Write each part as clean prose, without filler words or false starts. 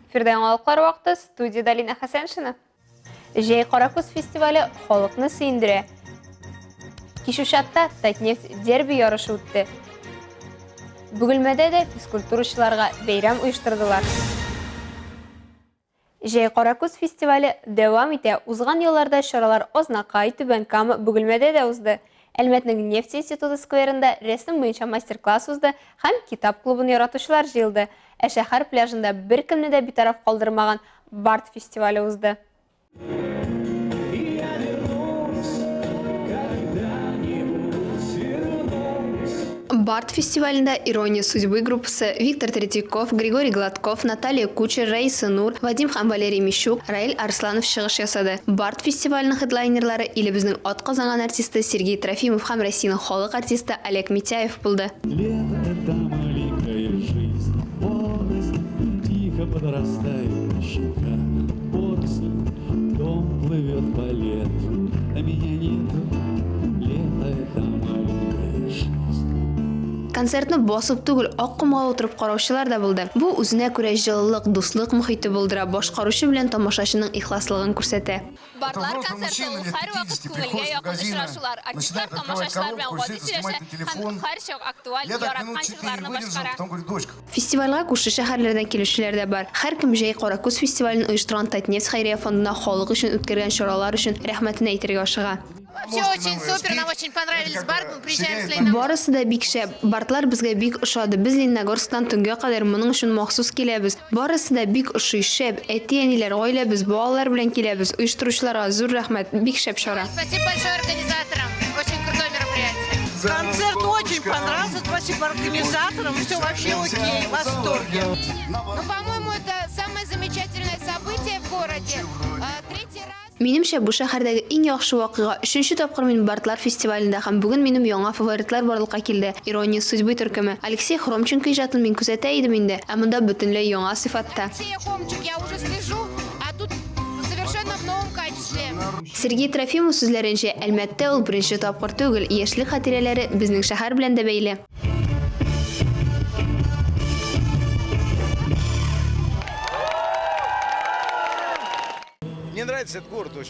Эфирда яңалыклар вакыты, студиядә Лина Хәсәншина. Җәй Каракүз фестивале халыкны сөендерә. Кишүчатта Татнефть дерби ярышы үтте. Бөгелмәдә дә физкультурачыларга бәйрәм оештырдылар. Җәй Каракүз фестивале дәвам итә. Узган елларда чаралар Азнакай, Түбән Кама, Бөгелмәдә дә узды. Әлмәтнең нефть институты скверында рәсем буенча мастер-класс узды һәм китап клубын яратучылар җыелды. Ә шәһәр пляжында беркемне дә битараф калдырмаган Бард фестивале узды. Бард фестивалендә Ирония судьбы группасы, Виктор Третьяков, Григорий Гладков, Наталья Кучер, Раиса Нур, Вадим һәм Валерий Мищук, Раил Арсланов чыгыш ясады. Бард фестиваленең хедлайнерлары илебезнең атказанган артисты Сергей Трофимов һәм Россиянең халык артисты Олег Митяев булды. Лето это маленькая жизнь, поросль, Тихо подрастает на щеках поросль, Дом плывет по лету, а меня нету. Лето это маленькая жизнь. Концертны басып түгел, ак комга утырып караучылар да булды. Бу үзенә күрә җылылык, дуслык мохите булдыра, башкаручы белән тамашачының ихласлыгын күрсәтә. Барлар концерты ул һәрвакыт күңелгә якын очрашулар. Артистлар тамашачылар белән гади сөйләшә һәм һәрчак актуаль, яраткан җырларны башкара. Фестивальгә күрше шәһәрләрдән килүчеләр дә бар. Һәркем Җәй Каракүз фестивален оештырган Татнефть хәйрия фондына халык өчен үткәргән чаралар өчен рәхмәтен әйтергә ашыга. Барысы да бик шәп. Бардлар безгә бик ошады. Без Лениногорсктан төнгә кадәр моның өчен махсус киләбез. Барысы да бик ошый, шәп. Әти-әниләр, гаиләбез, балалар белән киләбез. Оештыручыларга зур рәхмәт. Бик шәп чара. Спасибо большое организаторам. Очень крутое мероприятие. Концерт очень понравился, спасибо организаторам, все вообще окей, в восторге. Ну, по-моему, это самое замечательное событие в городе. Третий раз. Минемчә, бу шәһәрдәге иң яхшы вакыйга. Өченче тапкыр мин Бардлар фестивалендә һәм бүген минем яңа фаворитлар барлыкка килде, Ирония судьбы төркеме. Алексей Хромченко иҗатын мин күзәтә идем инде, ә монда бөтенләй яңа сыйфатта. Алексея Хомчик я уже слежу, а тут совершенно в новом качестве. Сергей Трофимов сүзләренчә, Әлмәттә ул беренче тапкыр түгел, яшьлек хатирәләре безнең шәһәр белән дә бәйле.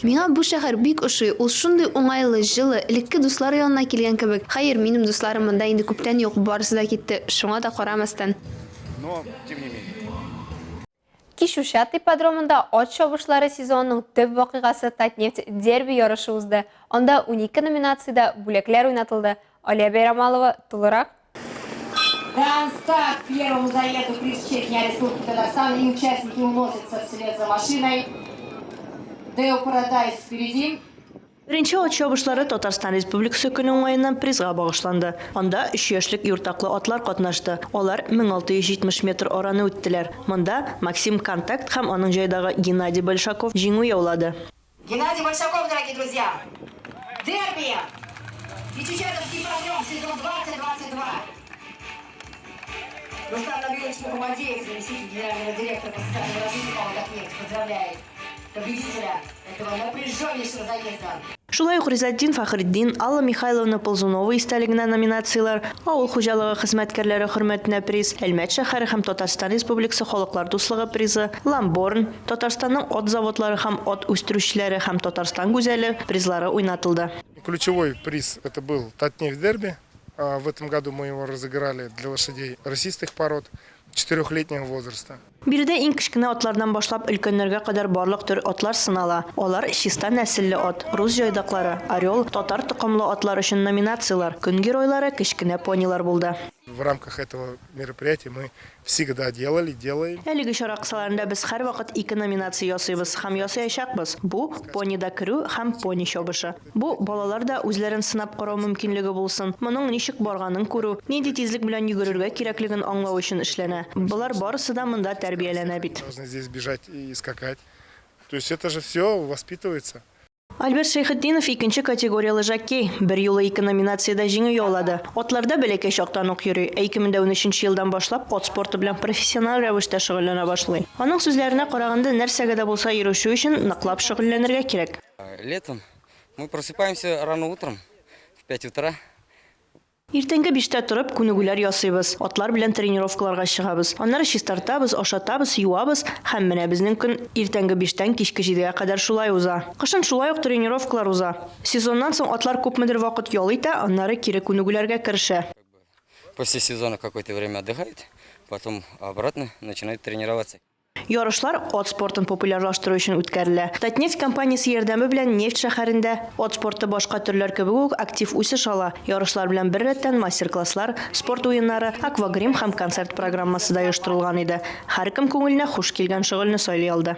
Миңа бу шәһәр бик ошый, ул шундый уңайлы, җылы, элекке дуслар янына килгән кебек. Хәер, минем дусларым монда инде күптән юк, барысы да китте, шуңа да карамастан. Кишүчат ипподромында ат чабышлары сезонының төп вакыйгасы Татнефть дерби ярышы узды. Анда унике номинациядә бүләкләр уйнатылды. Алия Бәйрамалова тулырак. Дан старт первому заезду приз в честь Дня Республики Татарстан и участники уносятся вслед за машиной. Део Парадайз впереди. Беренче ат чабышлары Татарстан Республикасы көне уңаеннан призга багышланды. Анда өч яшьлек юртаклы атлар катнашты. Алар 1670 метр араны үттеләр. Монда Максим Контакт һәм аның җайдагы Геннадий Большаков җиңү яулады. Геннадий Большаков, дорогие друзья! Дерби! Кичучатовский ипподром, сезон 2022. Рустам Набиевич Мухаммадеев, заместитель генерального директора по социальному развитию ПАО «Татнефть», поздравляет победителя этого напряженнейшего заезда. Шулай ук Ризатдин Фәхретдин, Алла Михайловна Ползунова истәлегенә номинацияләр, Авыл хуҗалыгы хезмәткәрләре хөрмәтенә приз, Әлмәт шәһәре һәм Татарстан Республикасы Халыклар дуслыгы призы, Ламборн, Татарстанның ат заводлары һәм ат үстерүчеләре һәм Татарстан гүзәле призлары уйнатылды. Ключевой приз это был Татнефть дерби. В этом году мы его разыграли для лошадей рысистых пород четырехлетнего возраста. Биредә иң кечкенә атлардан башлап өлкәннәргә кадәр барлык төр атлар сынала. Алар чиста нәселле ат, рус җайдаклары, орел, татар токымлы атлар өчен номинацияләр, көн геройлары кечкенә понилар булды. В рамках этого мероприятия мы всегда делали, делаем. Әлеге чара кысаларында без һәрвакыт ике номинация ясыйбыз һәм ясаячакбыз. Бу, понида керү һәм пони чабышы. Бу, балалар да үзләрен сынап карау мөмкинлеге булсын, моның ничек барганын күрү, нинди тизлек белән йөгерергә кирәклеген аңлау өчен эшләнә. Болар барысы да монда тәрбияләнә бит. Должны здесь бежать и скакать. То есть это же все воспитывается. Альберт Шәйхетдинов икенче категорияле жоккей, берьюлы ике номинациядә җиңү яулады. Атларда бәләкәй чактан ук йөри, ә 2013 нче елдан башлап ат спорты белән профессиональ рәвештә шөгыльләнә башлый. Аның сүзләренә караганда, нәрсәгә дә булса ирешү өчен ныклап шөгыльләнергә кирәк. Летом мы просыпаемся рано утром, в 5 утра. Иртәнге биштә торып, күнегүләр ясыйбыз, атлар белән тренировкаларга чыгабыз. Аннары чистартабыз, ашатабыз, юабыз һәм менә безнең көн иртәнге биштән кичке җидегә кадәр шулай уза. Кышын шулай ук тренировкалар уза. Сезоннан соң атлар күпмедер вакыт ял итә, аннары кире күнегүләргә керешә. После сезона какое-то время отдыхает, потом обратно начинает тренироваться. Ярышлар ат спортын популярлаштыру өчен үткәрелә. Татнефть компаниясе ярдәме белән нефть шәһәрендә ат спорты башка төрләр кебек үк актив үсеш ала. Ярышлар белән беррәттән мастер-класслар, спорт уеннары, аквагрим һәм концерт программасы да оештырылган иде. Һәркем күңеленә хуш килгән шөгыльне сайлый алды.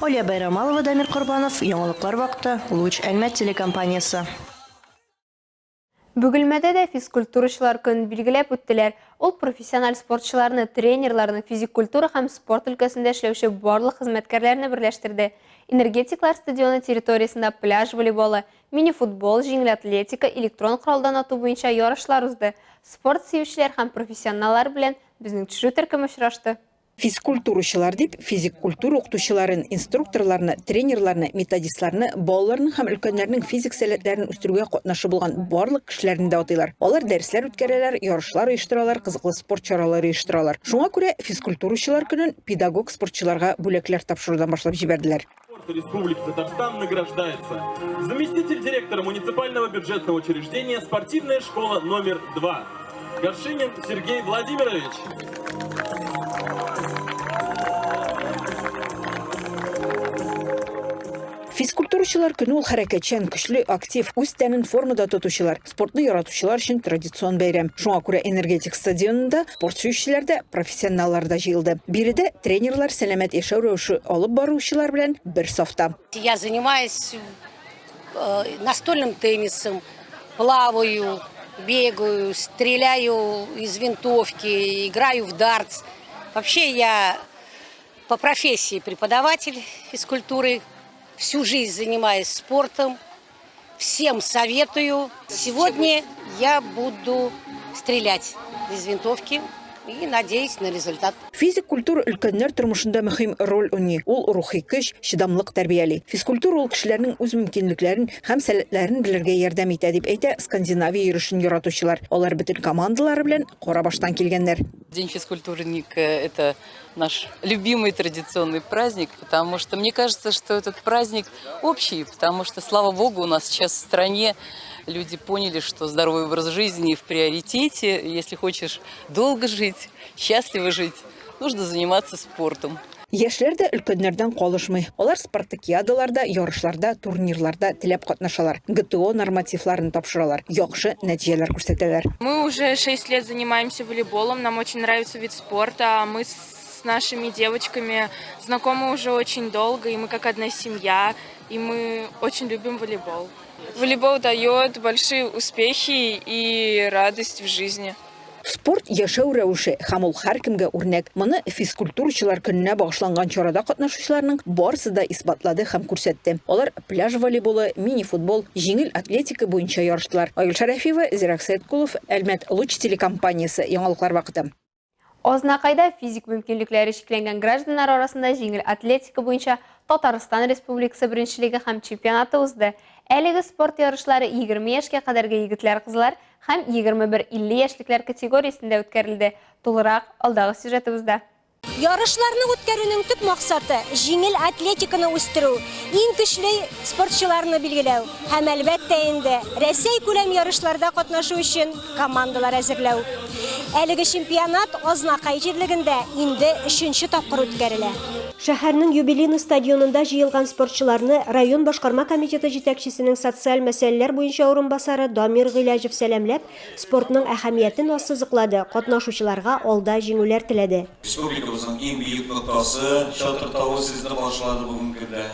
Алия Байрамалова, Дамир Корбанов, Яңалыклар вакыты, Луч Әлмәт телекомпаниясе. Бөгелмәдә дә физкультурачылар көнен билгеләп үттеләр. Ул профессиональ спортчыларны, тренерларны, физик культура һәм спорт өлкәсендә эшләүче барлык хезмәткәрләрне берләштерде. Энергетиклар стадионы территориясендә пляж волейболы, мини-футбол, җиңел атлетика, электрон коралдан ату буенча ярышлар узды. Спорт сөючеләр һәм профессионаллар белән безнең төшерү төркеме очрашты. Физкультурачылар дип физик культура укытучыларын, инструкторларны, тренерларны, методистларны, балаларның һәм өлкәннәрнең физик сәләтләрен үстерүгә катнашы булган барлык кешеләрне дә атыйлар. Алар дәресләр үткәрәләр, ярышлар оештыралар, кызыклы спорт чаралары оештыралар. Шуңа күрә физкультурачылар көнен педагог-спортчыларга бүләкләр тапшырудан башлап җибәрделәр. Республики Татарстан награждается заместитель директора муниципального бюджетного учреждения «Спортивная школа номер 2» Горшинин Сергей Владимирович. Физкультурачылар көне ул хәрәкәтчән, көчле, актив, үз тәнен формада тотучылар, спортны яратучылар өчен традицион бәйрәм. Шуңа күрә Энергетик стадионында спорт сөючеләр дә, профессионаллар да җыелды. Биредә тренерлар сәламәт яшәү рәвеше алып баручылар белән бер сафта. Я занимаюсь э, настольным теннисом, плаваю, бегаю, стреляю из винтовки, играю в дартс. Вообще я по профессии преподаватель физкультуры, всю жизнь занимаюсь спортом. Всем советую. Сегодня я буду стрелять из винтовки и надеюсь на результат. Физик культура өлкәннәр тормышында мөһим роль уйный. Ул рухи көч, чыдамлык тәрбияли. Физкультура ул кешеләрнең үз мөмкинлекләрен һәм сәләтләрен белергә ярдәм итә, дип әйтә Скандинавия йөрешен яратучылар. Алар бөтен командалары белән Карабаштан килгәннәр. День физкультурника – это наш любимый традиционный праздник, потому что мне кажется, что этот праздник общий, потому что, слава богу, у нас сейчас в стране люди поняли, что здоровый образ жизни в приоритете. Если хочешь долго жить, счастливо жить, нужно заниматься спортом. Яшьләр дә өлкәннәрдән калышмый. Алар спартакиадаларда, ярышларда, турнирларда теләп катнашалар, ГТО нормативларын тапшыралар, яхшы нәтиҗәләр күрсәтәләр. Мы уже 6 лет занимаемся волейболом, нам очень нравится вид спорта. Мы с нашими девочками знакомы уже очень долго, и мы как одна семья, и мы очень любим волейбол. Волейбол дает большие успехи и радость в жизни. Спорт яшәү рәвеше һәм ул һәркемгә үрнәк. Моны физкультурачылар көненә багышланган чарада катнашучыларның барысы да исбатлады һәм күрсәтте. Алар пляж волейболы, мини-футбол, җиңел атлетика буенча ярыштылар. Айгөл Шәрәфиева, Зирак Сәеткулов, Әлмәт Луч телекомпаниясе, Яңалыклар вакыты. Азнакайда физик мөмкинлекләре чикләнгән гражданнар арасында җиңел атлетика буенча Татарстан Республикасы беренчелеге һәм чемпионаты узды. Әлеге спорт ярышлары 20 яшькә кадәрге егетләр-кызлар һәм 21-50 яшьлекләр категориясендә үткәрелде. Тулырак алдагы сюжетыбызда. Ярышларны үткәрүнең төп максаты, җиңел атлетиканы үстерү, иң көчле спортчыларны билгеләү һәм, әлбәттә инде, Рәсәйкүләм ярышларда катнашу өчен командалар әзерләү. Әлеге чемпионат Азнакай җирлегендә инде өченче тапкыр үткәрелә. Шәһәрнең Юбилейный стадионында җыелган спортчыларны район башкарма комитеты җитәкчесенең социаль мәсьәләләр буенча урынбасары Дамир Гыйләҗев сәламләп, спортның әһәмиятен ассызыклады, катнашучыларга алда җиңүләр теләде. Республикабызның иң биек ноктасы, Чатыр тавы сезне каршылады бүгенге көндә.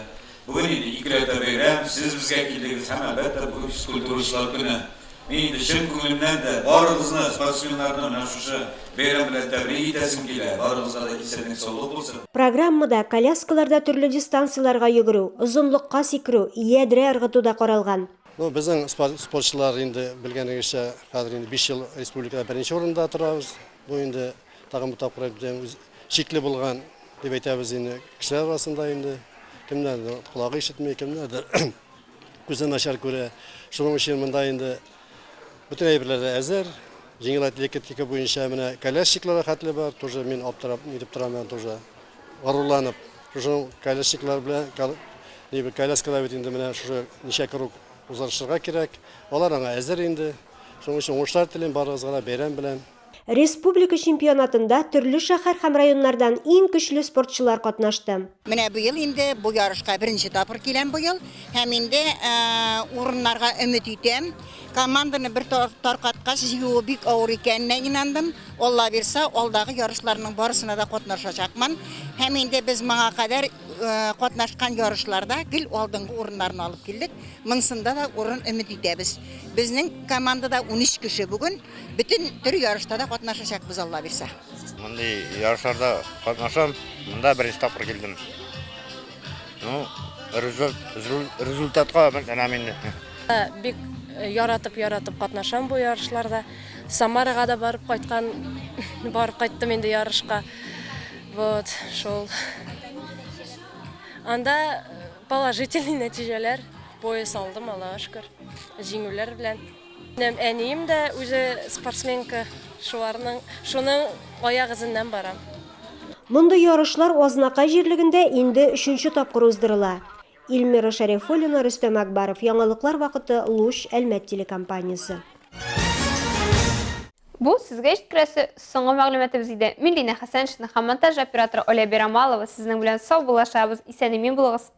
Бүген инде икеләтә бәйрәм, сез безгә килдегез һәм, әлбәттә, бүген физкультурачылар көне. Мин инде чын күңелемнән дә барыгызны, спортсменнарны менә шушы бәйрәм белән тәбрик итәсем килә. Барыгызга да исәнлек-саулык булсын. Программада коляскаларда төрле дистанцияләргә йөгерү, озынлыкка сикерү, ядрә ыргыту да каралган. Ну, безнең спортчылар инде, белгәнегезчә, хәзер инде биш ел республикада беренче урында торабыз. Бу инде тагын бер тапкыр әйтәм, шикле булган дип әйтәбез инде кешеләр арасында инде. Кемнәрдер колагы ишетми, кемнәрдер күзе начар күрә. Шуның өчен монда инде бөтен әйберләр дә әзер. Җиңел атлетика буенча менә колясчиклар хәтле бар, тоже мин аптырап нитеп торам, тоже горурланып. Шушы колясчиклар белән коляскада бит инде менә шушы ничә круг узарышырга кирәк. Алар аңа әзер инде. Шуның өчен уңышлар телим барыгызга да бәйрәм белән. Республика чемпионатында төрле шәһәр һәм районнардан иң көчле спортчылар катнашты. Менә быел инде бу ярышка беренче тапкыр киләм быел һәм инде урыннарга өмет итәм. Команданы бер таркаткач җыюы бик авыр икәненә инандым. Алла бирса, алдагы ярышларның барысына да катнашачакмын. Һәм инде без моңа кадәр катнашкан ярышларда гел алдынгы урыннарны алып килдек. Монсында да урын өмет итәбез. Безнең командада 13 кеше бүген. Бөтен төр ярышта да катнашачакбыз, Алла бирса. Мондый ярышларда катнашам. Монда беренче тапкыр килдем. Ну, результатка өметләнәм инде. Бик яратып-яратып катнашам бу ярышларда. Самарага да барып кайткан, барып кайттым инде ярышка. Вот, шул. Анда Положительный нәтиҗәләр, пояс алдым, Аллага шөкер, җиңүләр белән. Минем әнием дә үзе спортсменка, шуларның, шуның аяк эзеннән барам. Мондый ярышлар Азнакай җирлегендә инде өченче тапкыр уздырыла. Ильмира Шәрифуллина, Рөстәм Әкбаров, Яңалыклар вакыты, Луч, Әлмәт телекомпаниясе. Бу сезгә җиткерәсе соңгы мәгълүматыбыз иде. Мин Лина Хәсәншина һәм монтаж операторы Оля Бирамалова сезнең белән саубуллашабыз. Исән-имин булыгыз.